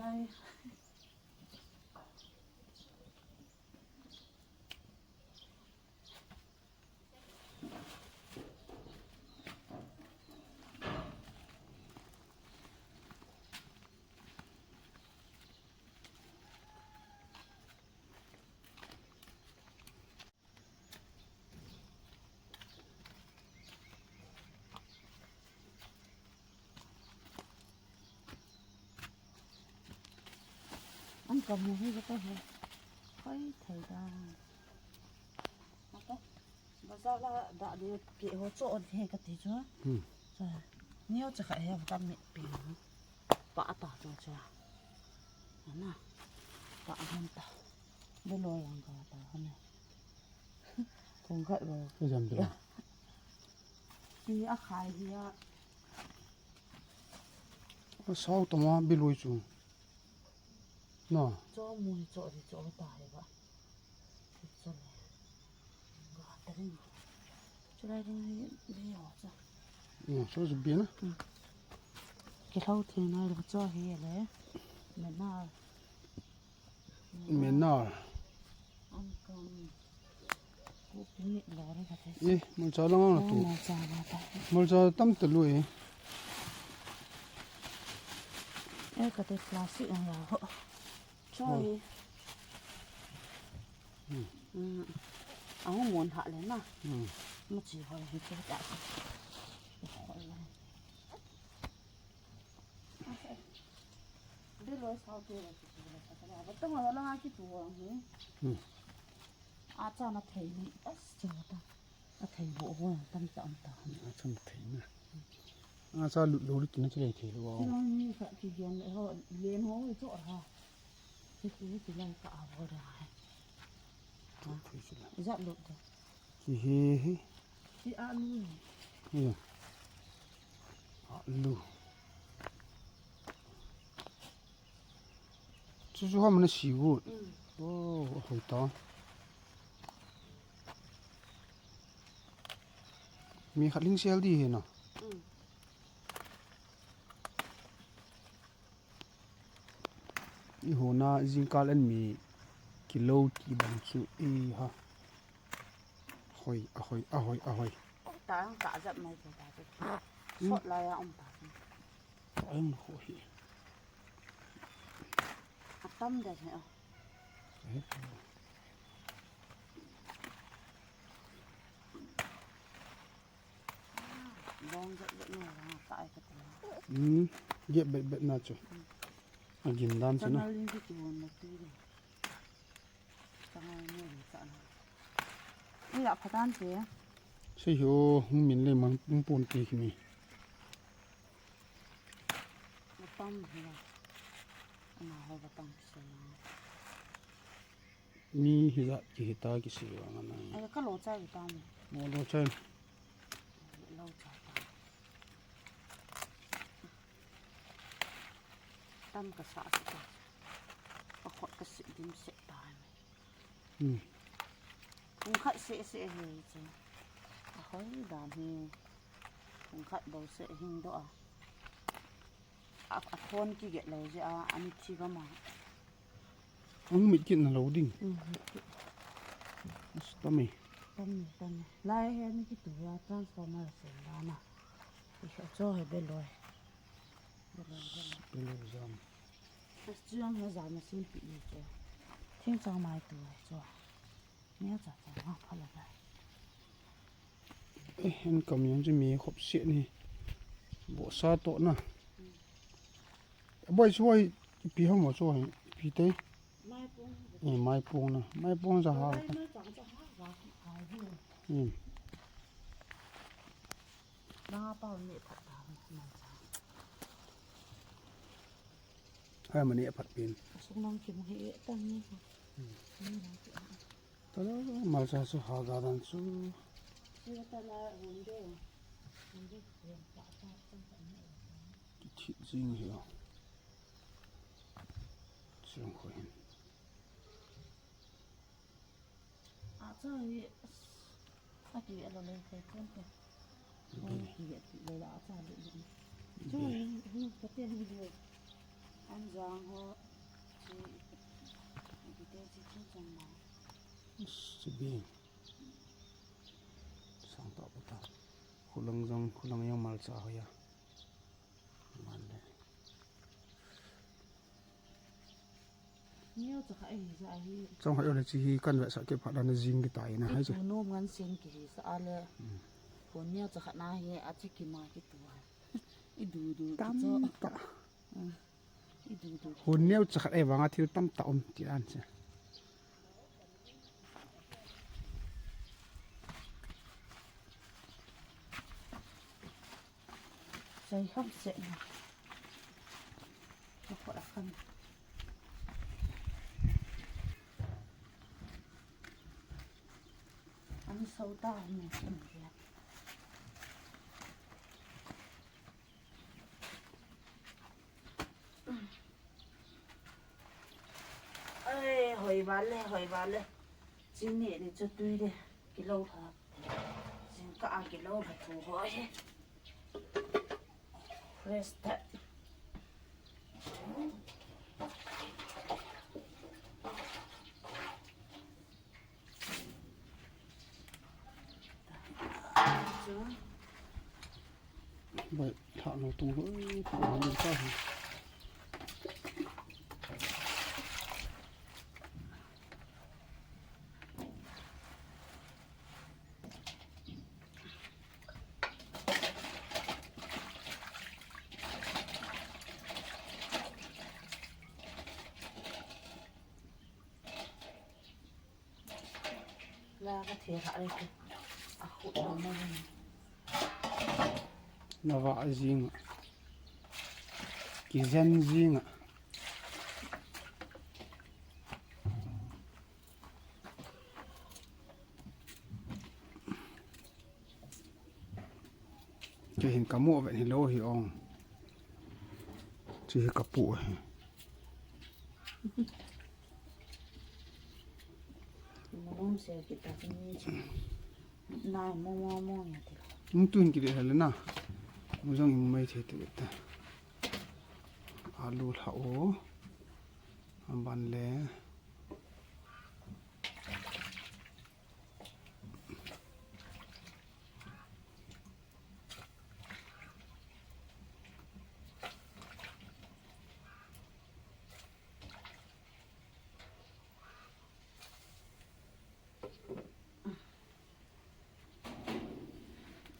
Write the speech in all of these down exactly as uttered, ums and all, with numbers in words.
Ai. An kamu hi ka he. Hoi thei da. Ata. Bazar la da de ke ho cho de he kati chu. Hmm. Cha. Ni ho cha kha he tam mi pi. Pa ta chu cha. Ana. Pa han ta. Beloi ang ka ta han. Kong khat lo. Ka jam de. Ni a khai hi a. Sao tama beloi chu. Na. Cho mu hi cho di cho ta he ba. Cho le. Ga ta ring. Cho lai ring ni ni ho cha. Ni so ju bi na. Ke lau the na lo cho he le. Me na. Menar. Eh, malcha lang ang tu. Malcha tam talu eh. Eh, kate plastic ang ya ho. Choi. Hmm. Ang mon ha le na. Hmm. Machi ho hi chu ta. Beloi sao te la ki tu la sa ka ba tong la la ki tu wa hi. Hmm. A cha na thei ni as cha ta. A thei bo ho tam ta am ta. A cha na thei na. A cha lu lu ki na chi le thei lo. Chi la ni ka ki gen le ho len ho cho ha. Ki ki ki la ka a bo da. Tu thei chi la. Ja lu ta. Ki he he. Ki alu. Iya. Alu. Chu chu ham na si gu. Mm. Oh, hoi ta. Mi khat ling sel di he na. Mm. I hona jingkal an mi kilo ti bang chu i ha. Hoi, a hoi, a hoi, a hoi. Ta ang ta jap mai ta ta chu. Hmm. Sot la ya um ta chu. Ta ang ho hi. A tam de he. Eh. Bong jep jep na la ta ai ka ta. Hmm, jep bet bet na chu. A gin dan chu na. Chana ling ki tu na tu de. Chana ni ri cha na. Ni la pha dan te. Sei ho hung min le mang pun ti ki mi. Tam hi la. Ana ho ba tam se na. Mi hi la ki hi ta ki si wa nga na. Ai ka lo chai ta mi. Mo lo chai. Lo chai ta. Tam ka sa sa ta. Ka khot ka si dim se ta mi. Hmm. Kung khat se se hi chu. A hoi dan hi. Kung khat bo se hing do a. A, a phone ki get lo je a, ani thi ga ma. Ang mit kit na lo ding. Mm, mit kit. As tami. Tami, tami. Lai he ni ki tu ya transformer se la na. I kha cho he beloi. Beloi, beloi. Beloi jam. As chuang he jam na sin pi ni cho. Thing chang mai tu he cho. Nia cha cha ha pha la dai. Eh, en kam yang chu mi khop se ni. Bo sa to na. Boi chu hoi pi hong mo chu hoi pi te. Mai pung. Eh, mai pung na. Mai pung sa ha. Mai chang cha ha ga ki kai hi. Hmm. Na pa ni pha ta mai cha. Hai mani a phat pin. Sung nang kim hi e tang ni. Hmm. Ni nang ki a. Tala malcha chu ha ga dan chu. Ni tala hun de. Hun de pa pa pa pa ni. Ki thi jing hi a. Chung ko hin. A cha hi, a ti a lo le thei chen te. Bi. Ki a ti le la a cha le le. Chu hi, hi ka te hi le. Anjang ho, chi, ipite chi chu chang ma. Sibing. Sang ta pa ta. Khulang jong, khulang jong malcha ho ya. Man le. Neo cha kha hi sa hi. Chong ha yo le chi hi kan ve sa ke pha la na jing ki tai na hai chu. Nom ngan sing ki hi sa le. Hmm. Ko neo cha kha na hi a chi ki ma ki tu. I du du ki cho. Tam ta. Hmm. Hun neo cha khat ei vanga thil tam ta um ti an che. Sai ham se na. Ko ko a khan. An sau ta ne. Ai, hoi vale, hoi vale. Chini ni chu tui de, kilo lha. Jingkah a kilo lha thu hoi. Fresh that. Bai, thah lo tung lo, thah lo tung ta hi. La ka the kha le te. A khu lo mo ni. Na va jing. Ki jen jing. Kei hin ka mu ven hi lo hi ong. Chi hi ka pu hi. Mong se kita ni chi. Na mo mo mo ya ti. Mung tun ki de hal na. Mu jong i mu mai the te ta. Alu lha o. Amban le.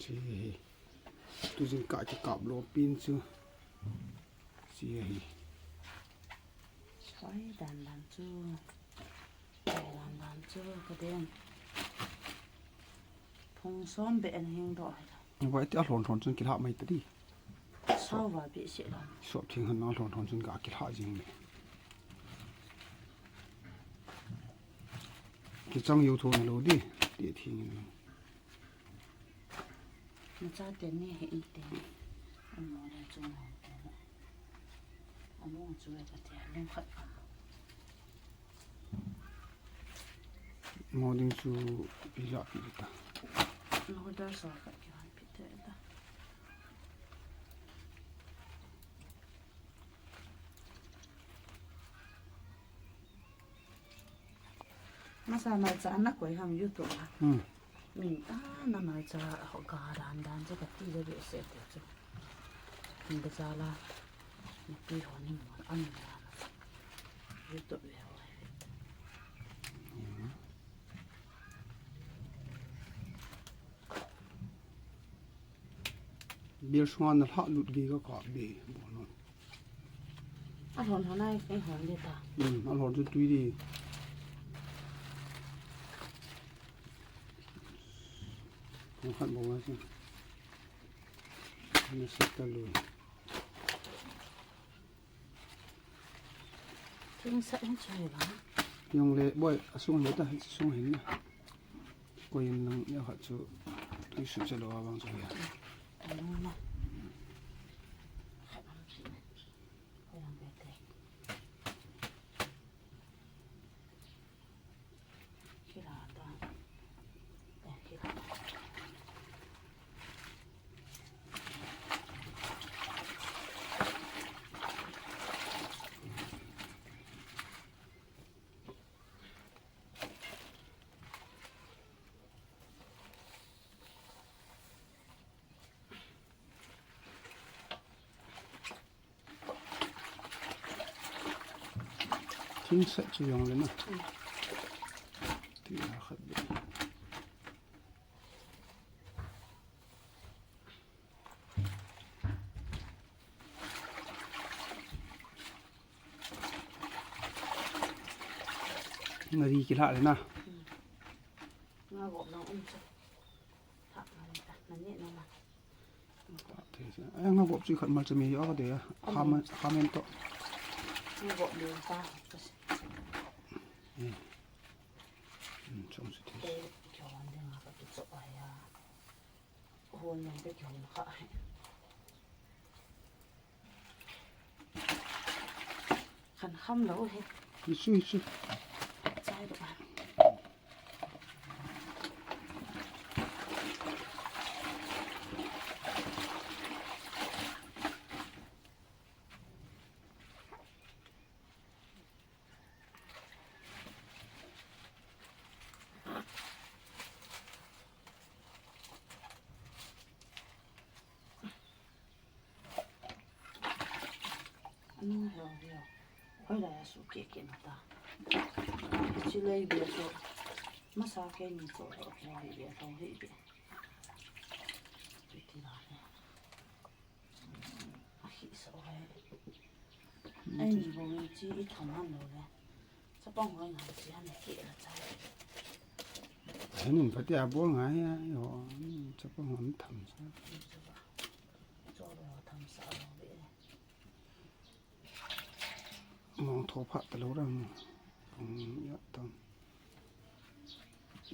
Chi hi. Tu jingkah kikap lo pin chu. Chi hi. Choi dan dan chu. Choi dan dan chu ka den. Phung som be an hing do hai. Ni vai ti a hlon hlon chun kilha mai ta di. Sao va be se lo. Sop thing han a hlon hlon chun ka kilha jing le. Kichang yu tho na lo di. Ti thing. Nacha te ni he in te. Amo le chung ho te. Amo chu e ka te lung khat ka. Mo ding chu pi la pi ta. Mo da sa khat ki han pi te ta. Masa malcha na koi ham YouTube a. Hmm. Min ta na malcha ho ga dan dan chu ka ti le be se te chu. Min da cha la. Ni ti ho ni mo an na. YouTube le ho. Hmm. Bil sunga na lhah lut gei ka kap be, bol non. A hlon hlon ai, ei hlon de ta. Hmm, a hlon chu tui di. Kong khat bol a chu. Na sat ta lui. Thing sat hin chu hi vang. Jong le boi, a sung le ta, sung hin na. Koi in lang ya khat chu tui su che lo a vang chu ya. Koi lang be te. Kila ta. Kila. Inside chu jong le na. Ti a khat be. Ngari kila le na. Nga gop lang um chu. Thak na ni ta, na ni na ma. Ai, nga gop chu khat mal chami yo ka de ya. Amen. Hamen, hamen to. Nga gop le ta. Eh. Hmm, chong su ti. Te, kyo wan de nga ka tu cho aya. Hon yang te kyo na ka. Khan kham lo he. Hichu, hichu. Chai do. Anu heo heo. Hoi la ya su ke ke na ta. Chi lei be so. Masa ke ni so heo heo hi be heo hi be. Ti la he. A hi so he. Ai ni bo ni chi i tham han lo le. Chapang hoi ngai si han ki la cha. Hin in pati a bol ngai ya, yo, chapang hon tham sa. Cho lo tham sa lo be. Mong tho pha ta lo ra mo. Pung ya tam.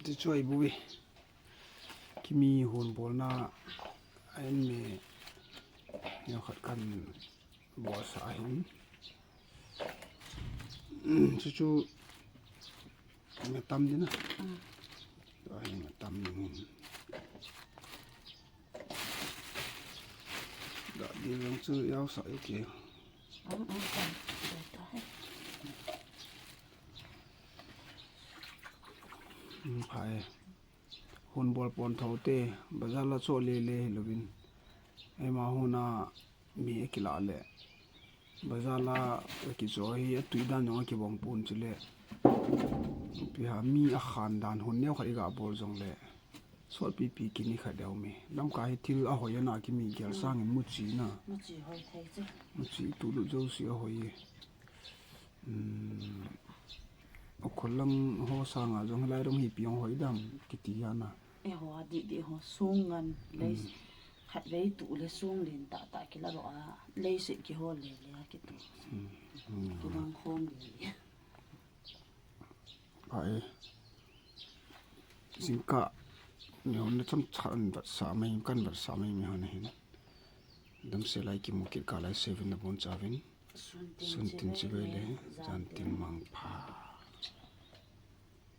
Ti choi bu bi. Kimi hon bol na, a in me. Yo khat kan Bol sa ahin. Hmm, chu chu. Nga tam din na. Hmm. Ahin nga tam din. Da di lang chu yau sa yu ke. Hmm, hmm, hmm. Hmm, pha e. Hon bol pon tho te, bazar la cho le le hi lovin. Eima hon a mi a kila le. Bazar la a kicho hi a tui dan jong a kibang pon chule. Pi ha mi a khan dan hon neo khat i ga bol jong le. Sot pi pi kini khat deu mi. Lamkai hi thil a hoi a na kimi gel sang in mu chi na. Mu chi hoi thei chu. Mu chi tu lu jo si a hoi. Hmm. Ukholang ho sanga jong hilai dong hi piang hoi dam kiti ana. E ho a di di ho sung ngan lei. Hmm. Khat vei tu le sung len ta ta kila lo a lei se ki ho le le a kitu. Hmm. Hmm. Kibang khom le. Pai. Jingkah ni hon na cham chan vat sa mai kan vat sa mai mi hon hin. Damsel lai kimu kit kah lai seven na bon chavin. Sun tin chibai le, jan tin mangpha.